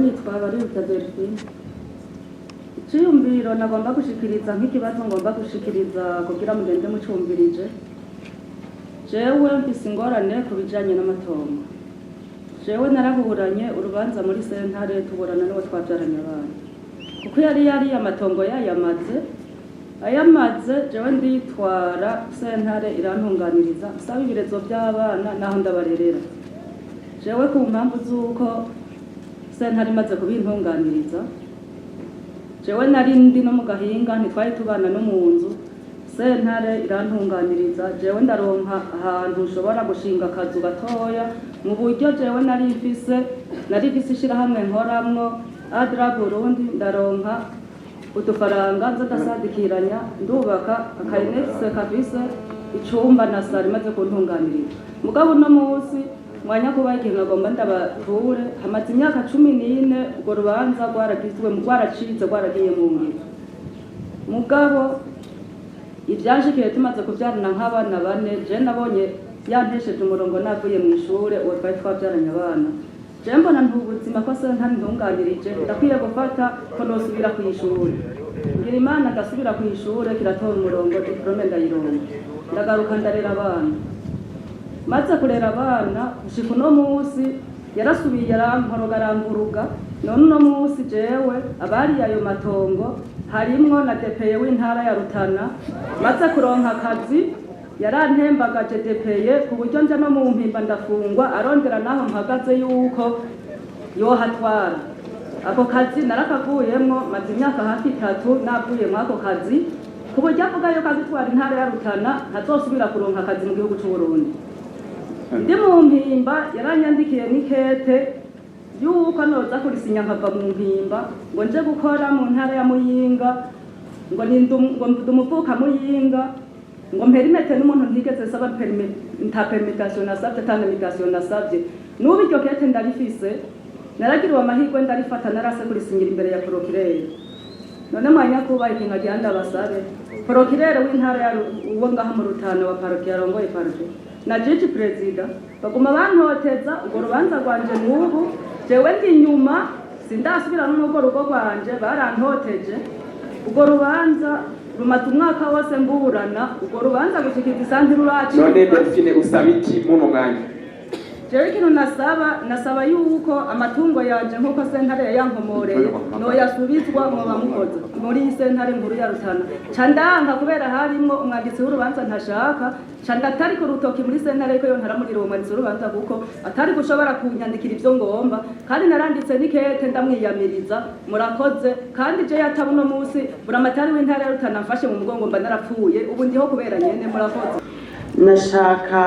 Nitwa Bariruta Delphine. Iciyumviro nagomba gushikiriza, nk'ikibazo ngomba gushikiriza kugira mugende mucumvirije: jewe mfise ingorane ku bijanye n'amatongo. Jewe naraburanye urubanza muri sentare, tuburana n'uwo twavyaranye abana, kuko yari amatongo yayamaze ayamaze. Jewe nditwara sentare, irantunganiriza, nsaba ibirezo by'abana naho ndabarerera. Jewe ku mpamvu z'uko sentare imaze kubintunganiriza, jewe nari ndi no mu gahinga, ntitwari tubana no mu nzu. Sentare irantunganiriza, jewe ndaronka ahantu nshobora gushinga akazu gatoya mu buryo jewe nari mfise ishirahamwe nkoramwo, Adra Burundi. Ndaronka udufaranga nza ndasadikiranya, ndubaka aka annexe kafise icumba na salle. Imaze kuntunganiriza, mugabo uno munsi mwanya kuba ikintu nagomba ndabature, hamaze imyaka 14 urwo rubanza rwaragizwe, rwaracitse, rwaragiye mu ngiro. Mugabo ivyashikiye, tumaze kuvyarana nk'abana bane, je nabonye yantesheje umurongo navuye mu ishure, uwo twari twavyaranye abana. Je mbona ntubuzima ko sentare ntunganirije, ndakwiye gufata ko nosubira kw'ishure. Ngira Imana ndasubira kw'ishure, kiratora umurongo, diplôme ndayironka, ndagaruka ndarera abana. Maze kurera abana gushika uno munsi, yarasubiye arankoroga, aramvuruga. None uno munsi jewe abariye ayo matongo harimwo na DPE w'intara ya Rutana. Maze kuronka akazi, yarantembagaje DPE ku buryo nja no mu Mpimba ndafungwa, arondera naho mpagaze yuko yohatwara. Ako kazi narakavuyemwo, maze imyaka hafi 3 navuye ako kazi, ku buryo avuga yuko azitwara intara ya Rutana ntazosubira kuronka akazi mu gihugu c'Uburundi. Ndi mu Mpimba yaranyandikiye n'ikete yuko noza kurisinya nkava mu Mpimba, ngo nje gukora mu ntara ya Muyinga, ngo ni ngo ndi umuvuka Muyinga, ngo mperimete n'umuntu ntigeze saba permis, nta permutation nasabye, ata na mutation nasabye. N'ubu iryo kete ndarifise, naragiriwe amahirwe ndarifata, narase kurisinyira imbere ya procureur. None mwanya kubaha, ikintu agira ndabasabe: procureur w'intara ya uwo ngaha mu Rutana wa parquet, yarongoye parquet, na juge président baguma bantoteza. Urwo rubanza rwanje n'ubu jewe ndi inyuma, sindasubira n'urwo rugo rwanje, barantoteje. Urwo rubanza rumaze umwaka wose mburana, urwo rubanza gushikiza isanti ruraci. None Delphine, usaba iki muno mwanya? Jewe ikintu nasaba, nasaba yuko amatungo yanje nk'uko sentare yayankomoreye noyasubizwa. Mwoba mukoze muri iyi sentare nkuru ya Rutana. Ca ndanka kubera harimwo umwanditsi w'urubanza ntashaka, ca ndatari ku rutoki muri sentare ko yo ntaramurira uwo mwanditsi w'urubanza, kuko atari gushobora kunyandikira ivyo ngomba, kandi naranditse n'ikete ndamwiyamiriza. Murakoze. Kandi je yataba uno munsi buramatari w'intara ya Rutana mfashe mu mugongo, mba narapfuye. Ubu ndiho kubera nyene. Murakoze. Nashaka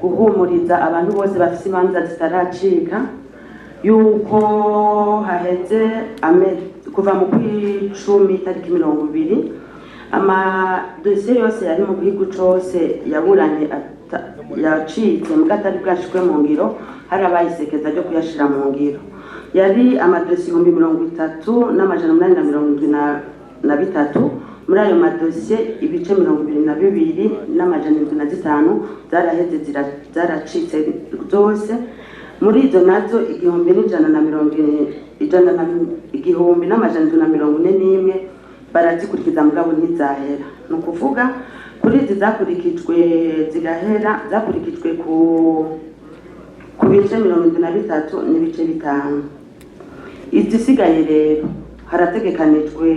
guhumuriza abantu bose bafise imanza zitaracika yuko haheze kuva mu kw'icumi itariki 20, amadosiye yose yari mu gihugu cose yaburanye yacitse muga atari bwashikwe mu ngiro, harabaye isekeza ryo kuyashira mu ngiro. Yari amadosiye 30,873. Muri ayo madosiye, ibice 22,705 zaraheze, zaracitse zose. Muri izo nazo, igihumbi n'ijana na mirongo ijana na 1,741 barazikurikiza, mugabo ntizahera. Ni ukuvuga kuri izi zakurikijwe zigahera, zakurikijwe ku bice 73.5. Izisigaye rero, harategekanijwe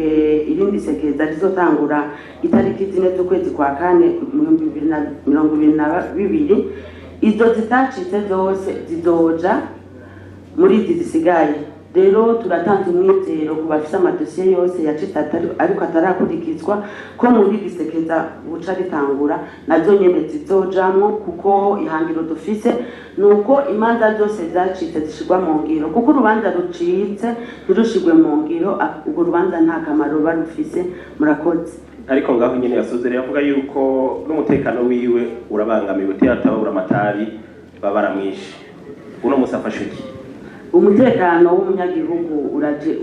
irindi sekeza rizotangura itariki 4 z'ukwezi kwa kane mu 2022. Izo zitacitse zose zizoja muri izi zisigaye. Rero turatanze umwizero ku bafise amadosiye yose yacitse ariko atarakurikizwa, ko muri iri sekeza buca ritangura nazo nyene zizojamwo, kuko ihangiro dufise ni uko imanza zose zacitse zishirwa mu ngiro, kuko urubanza rucitse ntirushirwe mu ngiro, urwo rubanza nta kamaro ruba rufise. Murakoze. Ariko ngaho nyene yasoze rero avuga yuko n'umutekano wiwe urabangamiwe, tiyataba buramatari baba baramwishe. Uno musi afashe iki? Umutekano w'umunyagihugu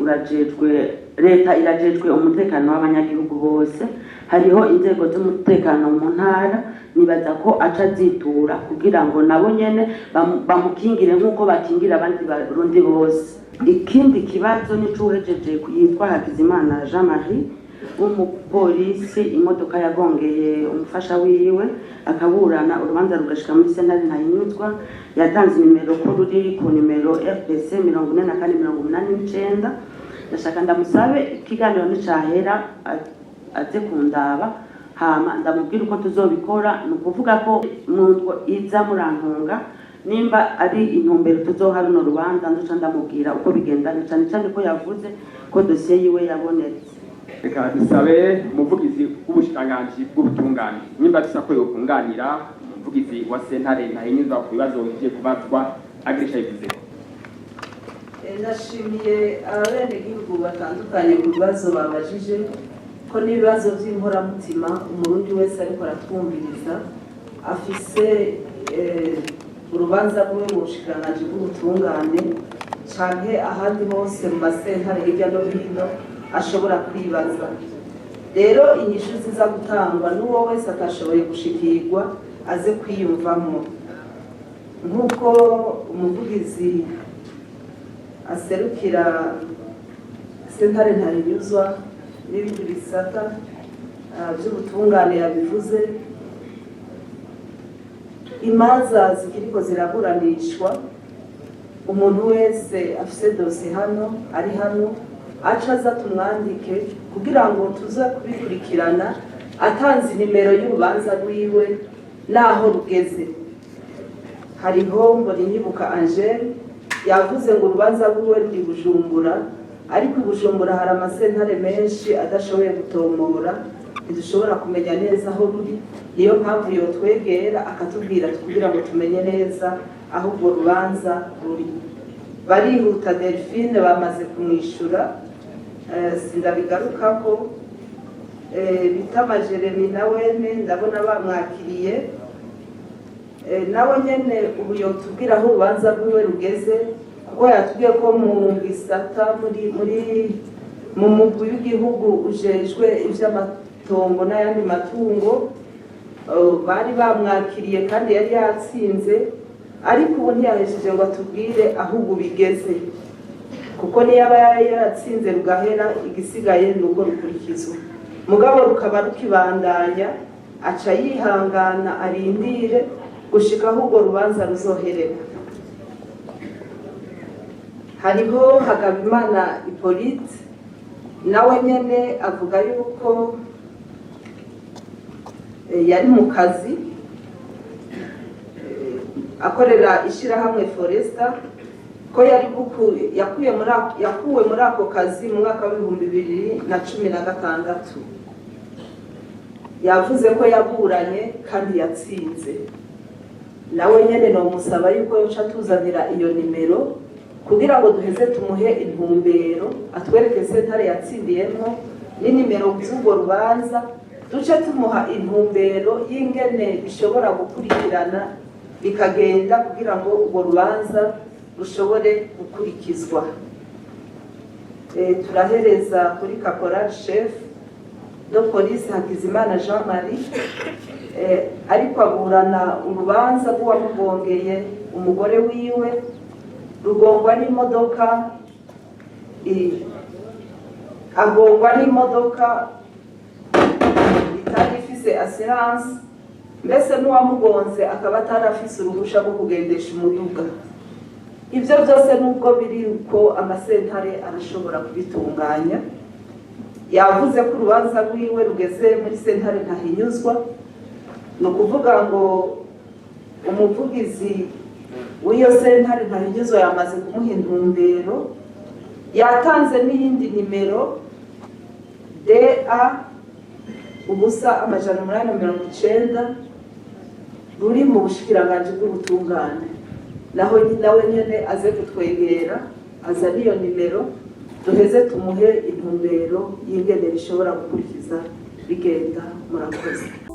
urajejwe. Leta irajejwe umutekano w'abanyagihugu bose. Hariho inzego z'umutekano mu ntara, nibaza ko aca azitura kugira ngo nabo nyene bamukingire nk'uko bakingira abandi Barundi bose. Ikindi kibazo ni c'uwuhejeje yitwa Hakizimana Jean Marie w'umupolisi, imodoka yagongeye umufasha wiwe, akaburana urubanza rugashika muri sentare Ntahinyuzwa. Yatanze nimero ko ruri ku nimero RPC 4489. Ndashaka ndamusabe ikiganiro nicahera aze kundaba, hama ndamubwira uko tuzobikora. Ni ukuvuga ko mu ndwi iza, murantunga, nimba ari intumbero tuzoha runo rubanza, nduca ndamubwira uko bigenda, cane cane ko yavuze ko dosiye yiwe yabonetse. Reka dusabe umuvugizi w'ubushikiranganji bw'ubutungane, nimba dusa ko yokunganira umuvugizi wa sentare Ntahinyuzwa ku bibazo bigiye kubazwa, agirisha bivuze. Ndashimiye abenegihugu batandukanye ku bibazo babajije, ko n'ibibazo by'inkoramutima Umurundi wese ariko aratwumviriza afise urubanza rwe mu bushikiranganji bw'ubutungane canke ahandi hose mu masentare hirya no hino ashobora kwibaza. Rero inyishu ziza gutangwa n'uwo wese atashoboye gushikirwa aze kwiyumvamwo. Nk'uko umuvugizi aserukira sentare Ntahinyuzwa n'ibindi bisata by'ubutungane yabivuze, imanza zikiriko ziraburanishwa, umuntu wese afise dosiye hano, ari hano, aca aza tumwandike kugira ngo tuze kubikurikirana, atanze nimero y'urubanza rwiwe n'aho rugeze. Hariho Mbonimwibuka Angele, yavuze ngo urubanza rwiwe ruri Bujumbura, ariko i Bujumbura hari amasentare menshi adashoboye gutomora, ntidushobora kumenya neza aho ruri. Niyo mpamvu yotwegera akatubwira kugira ngo tumenye neza aho urwo rubanza ruri. Barihuta Delphine bamaze kumwishyura, sindabigarukako. Bitama Jeremy nawene ndabona bamwakiriye. Nawe nyene ubu yotubwira aho urubanza rwiwe rugeze, kuko yatubwiye ko mu gisata muri mu mugwi w'igihugu ujejwe ivy'amatongo n'ayandi matungo bari bamwakiriye kandi yari yatsinze, ariko ubu ntiyahesheje ngo atubwire aho ubu bigeze, kuko niyaba yari yaratsinze rugahera, igisigaye ni uko rukurikizwa, mugabo rukaba rukibandanya. Aca yihangana arindire gushika aho urwo rubanza ruzoherera. Hariho Hagabimana Hippolyte, nawe nyene avuga yuko yari mu kazi, akorera ishyirahamwe Foresta, ko yari yakuwe muri ako kazi mu mwaka wa 2016. Yavuze ko yaburanye kandi yatsinze. Nawe nyene nomusaba yuko yoca atuzanira iyo nimero kugira ngo duheze tumuhe intumbero, atwereke sentare yatsindiyemo n'inimero z'urwo rubanza, duce tumuha intumbero y'ingene bishobora gukurikirana bikagenda kugira ngo urwo rubanza rushobore gukurikizwa. Turahereza kuri caporal chef de police Hakizimana Jean Marie, ariko aburana urubanza rw'uwamugongeye umugore wiwe, rugongwa n'imodoka, agongwa n'imodoka itari ifise assurance, mbese n'uwamugonze akaba atarafise uruhusha rwo kugendesha umuduga. Ibyo byose nubwo biri uko, amasentare arashobora kubitunganya. Yavuze ko urubanza rwiwe rugeze muri sentare Ntahinyuzwa. Ni ukuvuga ngo umuvugizi w'iyo sentare Ntahinyuzwa yamaze kumuha intumbero, yatanze n'iyindi nimero DA 0890, ruri mu bushikiranganji bw'ubutungane. Naho nawe nyene aze kutwegera azane iyo nimero, duheze tumuhe intumbero y'ingene bishobora gukurikiza bigenda. Murakoze.